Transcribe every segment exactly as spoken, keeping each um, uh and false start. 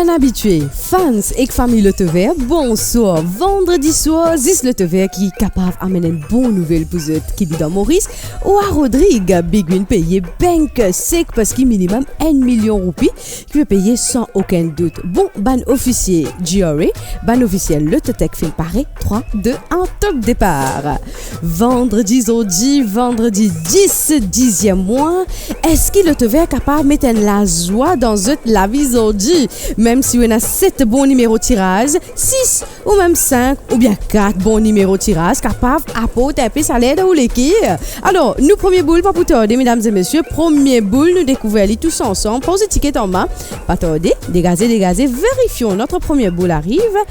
Bann abitie, fans ek fami Lotovert, bonswar. Vandredi swar, zis Lotovert ki kapav amenn enn bon nouvel pou zot, ki li dan Moris ou a Rodrig. Big Win peye bank sek parski minimem enn milion roupi ki pe peye san okenn dout. Bon, bann ofisie G R A, bann ofisiel Lototech finn pare, trwa, de, enn, top depar. Vandredi zordi, vandredi dis, diziem mwa, eski Lotovert kapav met enn lazwa dan zot lavi zordi? Mem si ou ena set bon nimero tiraz, sis ou mem sink oubien kat bon nimero tiraz kapav aport enpe saler dan ou leker. Alor, nou premie boul pa pou tarde, medam e mesie, premie boul, nou dekouver li tous ansam, poz tiket anba, pa tarde, degaze, degaze, vérifions, notre première boule arrive,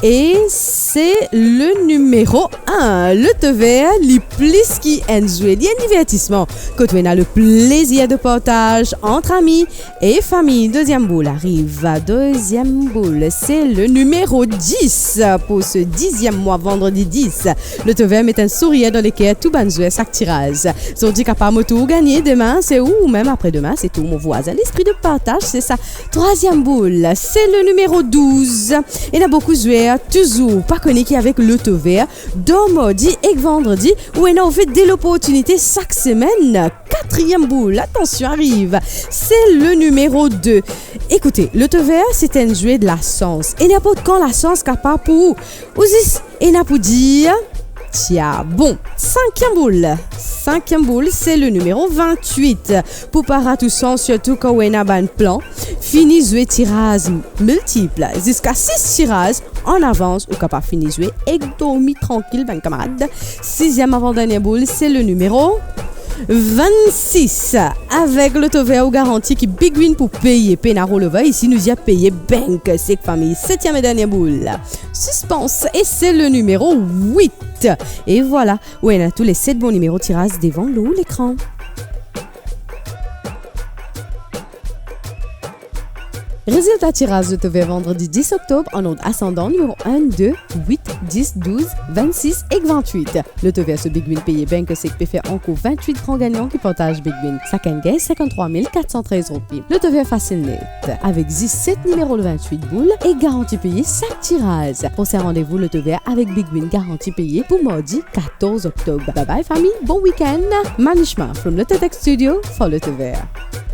et c'est le numéro un. Lotovert, li plis ki enn zwe, li enn divertisman, kot ou ena le plezir de partaz ant ami e fami. Deziem boul ariv. Deziem boul, se le nimero dis pou se diziem mwa, vandredi dis. Lotovert met enn sourir dan leker tou bann zwer sak tiraz. Zordi kapav mo tour gagne, demin se ou, oubien apre demin se tour mo vwazin. Lespri de partaz, se sa. Trwaziem boul, se le nimero douz. Ena boukou zwer touzour pa kone ki avek Lotovert, dan mardi ek vandredi, ou ena ofert de loportinite sak semenn. Katriem boul, atansion, ariv, se le nimero de. Ekoute, Lotovert se enn zwe de lasans, e ninport kan lasans kapav pou ou. Ou zis ena pou dir, tia bon. Sinkiem boul, sinkiem boul, se le nimero vintwit. Pou pa rat ou sans, sirtou kan ou ena bann plan, fini zwe tiraz miltip, ziska sis tiraz an avans, ou kapav fini zwe ek dormi trankil, bann kamarad. Siziem avan dernie boul, se le nimero vintsis. Avek Lotovert ou garanti ki Big Win pou peye, pena rollover, isi nou dir peye bank sek, fami. Setiem e dernie boul, sispans, e se le nimero wit. E vwala, ou ena tou le set bon nimero tiraz devan lor lekran. Rezilta tiraz Lotovert vandredi dis oktob, an ord asandan, nimero enn, de, wit, dis, douz, vintsis ek vintwit. Lotovert so Big Win peye bank sek pe fer ankor vintwit gran gagnan ki partaz Big Win. Sakenn gagn sinkanntrwa mil katsan trez roupi. Lotovert fasil net, avek zis set nimero le vintwit boul e garanti peye sak tiraz. Prosin randevou Lotovert avek Big Win garanti peye pou mardi katorz oktob. Bye bye fami, bon week-end. Manishma from Lototech Studio for Lotovert.